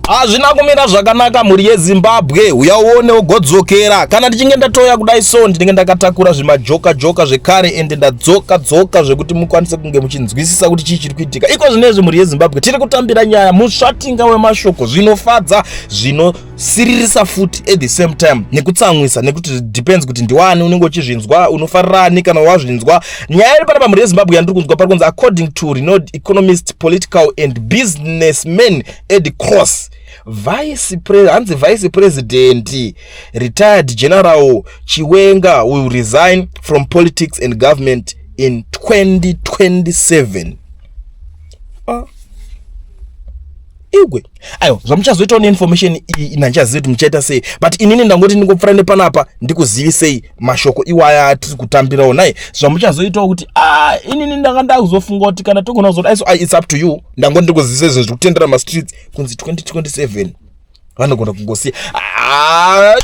Hazvina kumira zvakanaka mhuri yeZimbabwe, uya uone ugodzokera. Kana ndichinge ndatouya kudai so ndinenge ndakatakura zvimajoka joka zvekare, ende ndadzoka dzoka zvekuti mukwanise kunge muchinzwisisa kuti chii chiri kuitika. Iko zvinezvi mhuri yeZimbabwe tiri kutambira nyaya musvatinga wemashoko zvinofadza, zvinosiririsa futi at the same time nekutsamwisa, nekuti depends kuti ndiwani unenge uchizvinzwa, unofarira ani kana wazvinzwa. Nyaya iri panapa mhuri yeZimbabwe yandiri kunzwa pari kunzi according to renowned economist, political and businessman Ed Cross, vice pre, hanzi vice president retired General Chiwenga will resign from politics and government in 2027. Ah. Igwe aiwa, zvamuchazoitawo neinformation iyi nandichazivi kuti muchaita sei, but inini ndangoti ndingopfuura nepanapa ndikuzivisei mashoko iwaya atiri kutambirawo nai. Zvamuchazoitawo kuti a ah, inini ndanga ndakuzofunga kuti kana togona kuzodai, so it's up to you. Ndangoti ndikuzivisa izvo zviri kutendera mastreets kunzi 2027 vanogona kungosiya. Ah,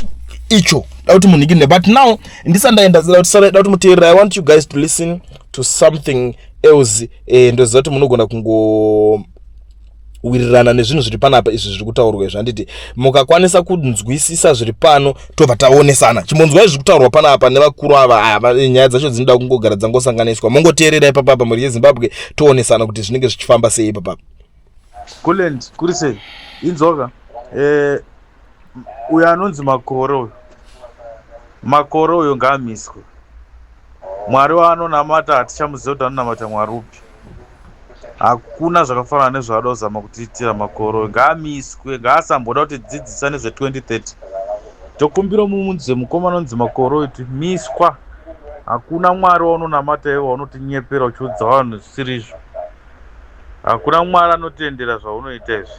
icho da kuti munhikine, but now ndisandaenda da kuti muteerera. I want you guys to listen to something else. Ndoziva kuti munogona kungo wirirana nezvinhu zviri panapa izvi zviri kutaurwa izvi, handiti? Mukakwanisa kunzwisisa zviri pano, tobva taonesana. Chimbonzwai zviri kutaurwa panapa nevakuru ava. Nyaya dzacho dzinoda kungogara dzangosanganiswa. Mongoteerera ipapapa mhuri yeZimbabwe, toonesana kuti zvinenge zvichifamba sei ipapapa. Kulend kuri sei? Inzoka uyo anonzi Makore uyo, Makore uyo ngaamiswe. Mwari waanonamata hatichamuziva kuti anonamata Mwari upi. Hakuna zvakafanana nezvaada kuzama kutiitira. Makore uyo ngaamiswe, ngaasamboda kutidzidzisa nezve2030. Tokumbira mumunze mukomana anonzi Makore uyu kuti miswa. Hakuna Mwari waunonamata iwe waunotinyepera uchiudza vanhu zvisiri izvo. Hakuna Mwari anotendera zvaunoita izvi.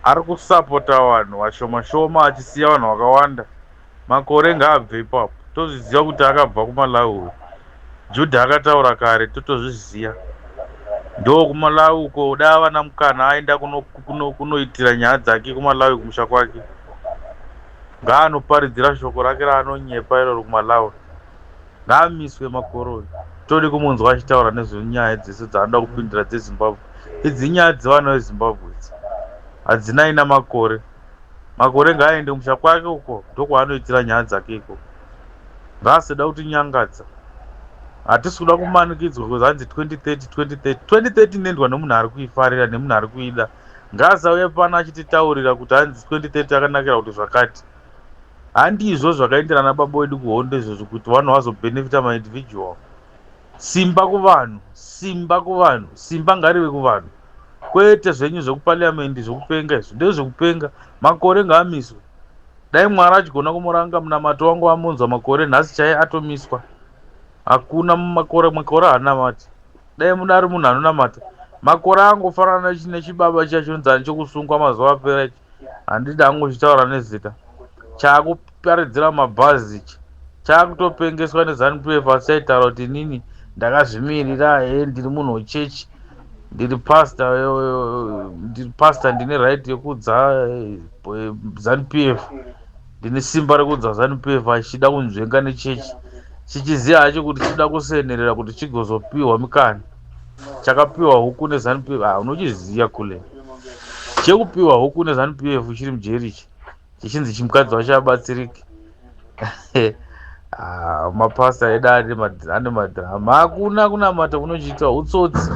Ari kusapota vanhu vashoma shoma achisiya vanhu vakawanda. Makore ngaabve ipapo. Tozviziva kuti akabva kuMalawi uyu. Judha akataura kare, totozviziva. Ndo kuMalawi uko da avana mukana aenda kunoitira nyaya dzake kuMalawi, kumusha kwake. Ngaanoparidzira shoko rake raanonyepa iroro kuMalawi. Ngaamiswe Makore uyu. Todi kumunzwa achitaura nezvenyaya dzese dzaanoda kupindira dzeZimbabwe. Idzi nyaya dzevana veZimbabwe idzi, hadzinai naMakore. Makore ngaaende kumusha kwake uko, ndokwaanoitira nyaya dzake ikoko. Ngaasada kutinyangadza. Hatisi kuda kumanikidzwa kuzi hanzi 2030 2030 2030. Inoendwa nemunhu ari kuifarira, nemunhu ari kuida. Ngaasauye pano achititaurira kuti hanzi 2030 akanakira kuti zvakati. Handizvo zvakaenderana baba wedu kuhondo izvozvo, kuti vanhu vazobhenefita maindividual. Simba kuvanhu, simba kuvanhu, simba ngarive kuvanhu, kwete zvenyu zvekupariamendi zvekupenga izvo, ndezvekupenga. Makore ngaamiswe. Dai Mwari achigona kumuranga, munamato wangu amunzwa Makore nhasi chaiye atomiswa. Hakuna Makore, Makore haanamati. Dai muda ari munhu anonamata, Makore angofanana nechibaba chiya chinonzi chokusungwa mazuva apera ichi. Handidi hangu uchitaura nezita. Chaakuparidzira mabhazi ichi chaakutopengeswa neZANU PF, asi chaitaura kuti inini ndakazvimirira, he, ndiri munhu wechechi, ndiri pastor, ndiri pastor, ndine right yekudza ZANU PF, ndine simba rekudza ZANU PF, achida kunzvenga nechechi, chichiziva hacho kuti chida kusenerera kuti chigozopiwa mikana. Chakapiwa huku neZANU PF. Ah, unochiziva kule chekupiwa huku neZANU PF chiri mujeri ichi, chichinzi chimukadzi wacho abatsiriki. Ah, mapasta edu ane madhirama. Hakuna kunamata kunochiitwa, utsotsi,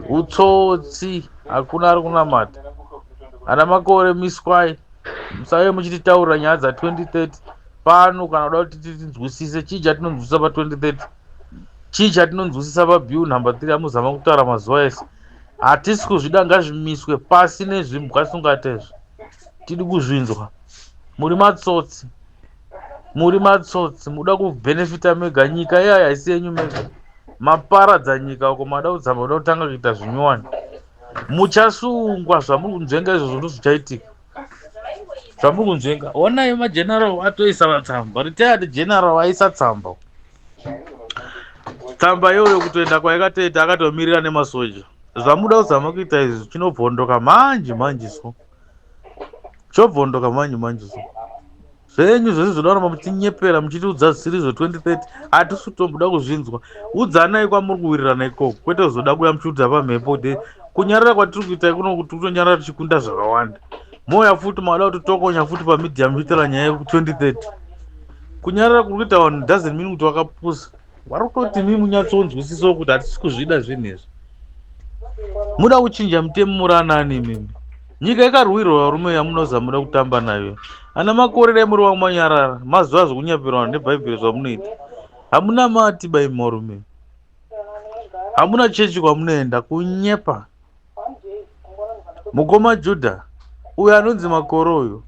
utsotsi. Hakuna ari kunamata. Ana Makore, miswai, musave muchititaurira nyaya dza2030 pano. Kana kuda kuti tinzwisise, chii chatinonzwisisa pa2030? Chii chatinonzwisisa pabill number 3 amuzama kutaura mazuva ese? Hatisi kuzvida, ngazvimiswe pasi nezvimbwa sungata izvi. Tidi kuzvinzwa. Muri matsotsi, muri matsotsi, muda kubhenefita mega. Nyika iyaya haisi yenyu mega. Maparadza nyika uko, mada kuzama kuda kutanga kuita zvinyowani. Muchasungwa. Zvamuri kunzvenga izvozvo ndo zvichaitika, zvamuri kunzvenga. Onai mageneral atoisa tsamba, retired general aisa tsamba. Tsamba iyoyo kutoenda kwaikatoita akatomirira nemasoja. Zvamuda kuzama kuita izvi chinobvondoka manje manje, so chobvondoka manje manje. So zvenyu zvese zvoda kuramba muchinyepera muchitiudza zvisiri izvo, 2030 hatisi kutomboda kuzvinzwa. Udzanai kwamuri kuwirirana ikoko, kwete kuzoda kuuya muchiudza pamhepo. Kuti kunyarara kwatiri kuita kuno, kuti kutonyarara tichikunda zvakawanda. Mouya futi mada kutitokonya futi pamedia muchiitira nyaya yeku 2030. Kunyarara kuri kuita vanhu doesn't mean kuti wakapusa. Vari kutoti mi munyatsonzwisisawo kuti hatisi kuzvida zvinhu izvi. Muda kuchinja mutemo muri anani imimi? Nyika yakarwirwa varume yamunoza muda kutamba nayo. Ana makore dai muri wamanyarara mazuva zvekunyepera vanhu nebhaibheri zvamunoita. Hamuna mati bai marume. Hamuna chechi kwamunoenda kunyepa. Mukoma Judah uyo anonzi Makore uyo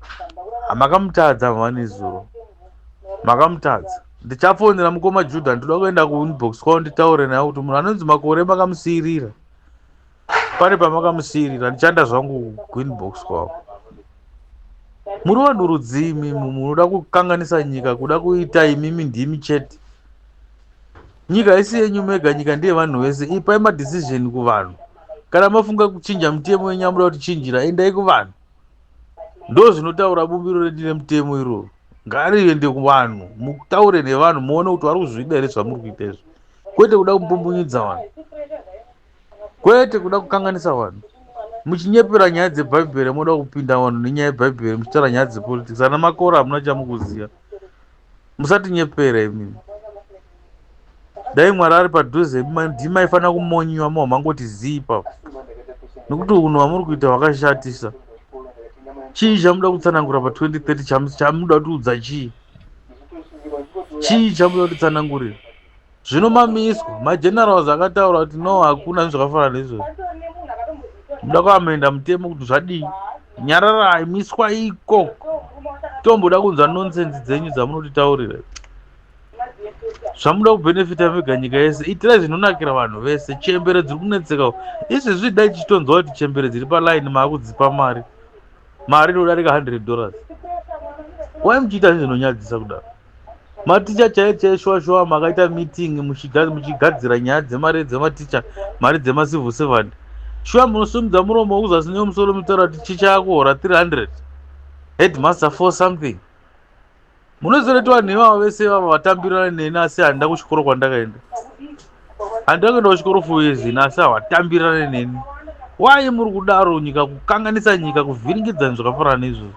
makamutadza mhani zuro makamutadza ndichafonera mukoma Judah ndinoda kuenda kuinbox kwavo nditaure naye kuti munhu anonzi Makore makamusiirira pane pamakamusiirira ndichaenda zvangu kuinbox kwavo muri vanhu rudzii imimi munoda kukanganisa nyika kuda kuita imimi ndimi chete Nyika haisi yenyu mega, nyika ndeye vanhu vese. Ipai madecision kuvanhu. Kana mafunga kuchinja mutemo yenyu amuda kutichinjira, endai kuvanhu. Ndo zvinotaura bumbiro redu remutemo iroro. Ngariende kuvanhu, mutaure nevanhu muone kuti vari kuzvida here zvamuri kuita izvi. Kwete kuda kumbumbunidza vanhu. Kwete kuda kukanganisa vanhu. Muchinyepera nyaya dzebhaibheri moda kupinda vanhu nenyaya yebhaibheri muchitaura nyaya dzepolitics. Ana makore hamuna chamukuziva. Musatinyepera imimi. Dai Mwari ari padhuze ndimi maifanira kumonyiwa mo mangoti zii ipapo. Nekuti unhu hwamuri kuita hwakashatisa. Chii chamuda kutsanangura pa 2030 chamuda kutiudza chii? Chii chamuda kutitsanangurira? Zvino mamiswa. Magenerals akataura kuti no hakuna zvinhu zvakafanana neizvozvo. Muda kuamenda mutemo kuti zvadii? Nyararai, miswa iko. Tomboda kunzwa nonsense dzenyu dzamunotitaurira. Zvamuda kubenefita mega nyika yese. Itirai zvinonakira vanhu vese. Chembere dziri kunetseka. Izvezvi dai tichitonzwa kuti chembere dziri paline maakudzipa mari. Mari inodarika 100 dollars. Why muchiita zvinhu zvinonyadzisa kudaro? Maticha chaiye chaiye shuwa shuwa makaita meeting muchigadzira nyaya dzemari dzematicha mari dzemacivil servant shuwa munosumudza muromo wekuzasi newemusoro mutaura kuti chicha akuhora 300 headmaster for something munoziva kuti vanhu ivavo vese ivavo vatambirana neni asi handina kuchikoro kwandakaenda handina kuenda kuchikoro four years ini asi havatambirane neni why muri kudaro nyika kukanganisa nyika kuvhiringidza zvakafanana neizvozvo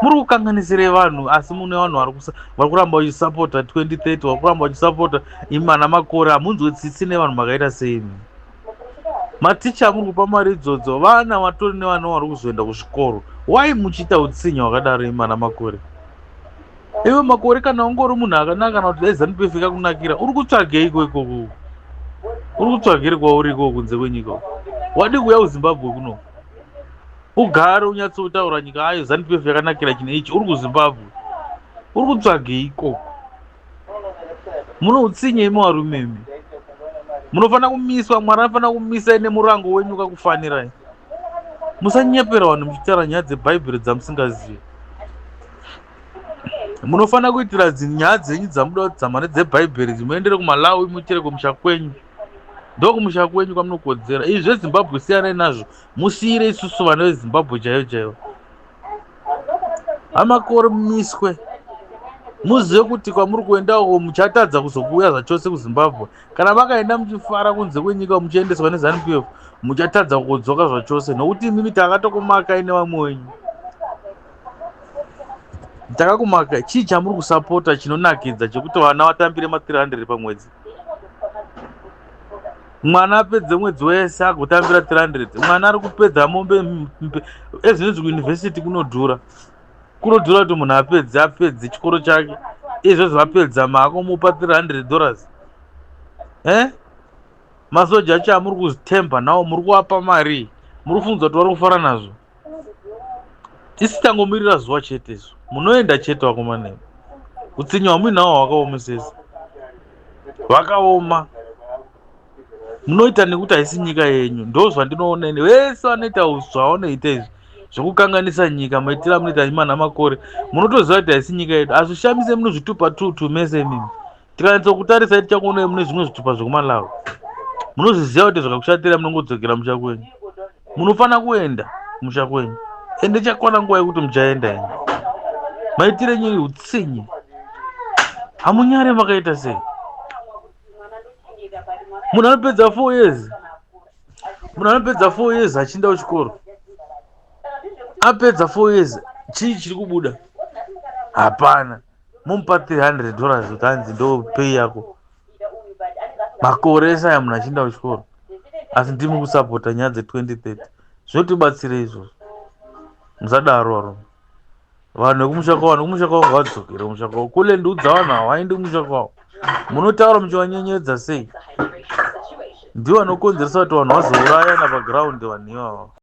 muri kukanganisire vanhu asi mune vanhu vari kuramba vachisapota 2030 vari kuramba vachisapota imi ana makore hamunzwe tsitsi nevanhu makaita seimi maticha amuri kupa mari idzodzo vana vatori nevana vari kuzoenda kuzvikoro why muchiita utsinye hwakadaro imi ana makore Iwe makore kana ungori munhu akanaka kana kuti dai ZANU PF ikakunakira uri kutsvageiko ikoko? Uri kutsvageri kwauri ikoko kunze kwenyika uko? Wadii kuuya kuZimbabwe kuno? Ugare unyatsotaura nyika ayo ZANU PF yakanakira chine ichi uri kuZimbabwe. Uri kutsvagei ikoko? Muno utsinye imi varume imi. Munofanira kumiswa, Mwari anofanira kumisai nemurango wenyu kakufanirai. Musanyepera vanhu muchitaura nyaya dzebhaibheri dzamusingazivi. Munofanira kuitira nyaya dzenyu dzamuda kuti dzamane dzebhaibheri dzimuendere kumalawi muitire kumusha kwenyu. Ndokumusha kwenyu kwamunokodzera. Izvi zveZimbabwe siyanai nazvo. Musiyire isusu vana veZimbabwe chaiyo chaiyo. Amakore mumiswe. Muzive kuti kwamuri kuenda uko muchatadza kuzokuuya zvachose kuZimbabwe. Kana makaenda muchifara kunze kwenyika muchiendeswa neZanu PF muchatadza kudzoka zvachose nokuti imimi takatokumakai nevamwe wenyu. Takakumakai. Chii chamuri kusapota chinonakidza chekuti vana vatambire ma 300 pamwedzi? Mwana apedze mwedzi wese agotambira 300. Mwana ari kupedza mombe ezvinezvi kuuniversity kunodhura. Kunodhura kuti munhu apedze apedze chikoro chake. Izvozvo apedza maakumupa 300 dollars. Eh? Masoja acho amuri kuzitemba nawo muri kuapa mari. Muri kufunga kuti vari kufara nazvo. Isi tangomirira zuva chete isu. Munoenda chete vakomana imi. Utsinye hwamuinawo hwakaomesesa. Hwakaoma. Munoita nekuti haisi nyika yenyu. Ndozvandinoona ini. Vese vanoita zvavanoita izvi. Zvekukanganisa nyika maitiro amunoita imana makore. Munotoziva kuti haisi nyika yedu. Hazvishamise munozvitupa tutu mese imimi. Tikanyatsokutarisa tichakuonai mune zvimwe zvitupa zvekuMalawi. Munozviziva kuti zvakakushatirai munongodzokera musha kwenyu. Munofanira kuenda musha kwenyu. Ende chakwana nguva yekuti muchaenda henyu. Maitiro enyu utsinye. Hamunyare makaita sei? Munhu anopedza 4 years. Munhu anopedza 4 years achienda kuchikoro. Apedza 4 years, chii chiri kubuda? Hapana. Mumupa $300 kuti hanzi ndo pay yako. Makore ese aya munhu achienda kuchikoro, asi ndimi kusapota nyaya dze2030. Zvotibatsire izvozvo? Musadaro, varume. Vanhu vekumusha kwavo, vanhu vekumusha kwavo ngavadzokere kumusha kwavo. Kule ndiudza, vanhu havaendi kumusha kwavo. Munotaura muchivanyenyedza sei? Ndivo vanokonzeresa kuti vanhu vazourayana paground, vanhu ivava.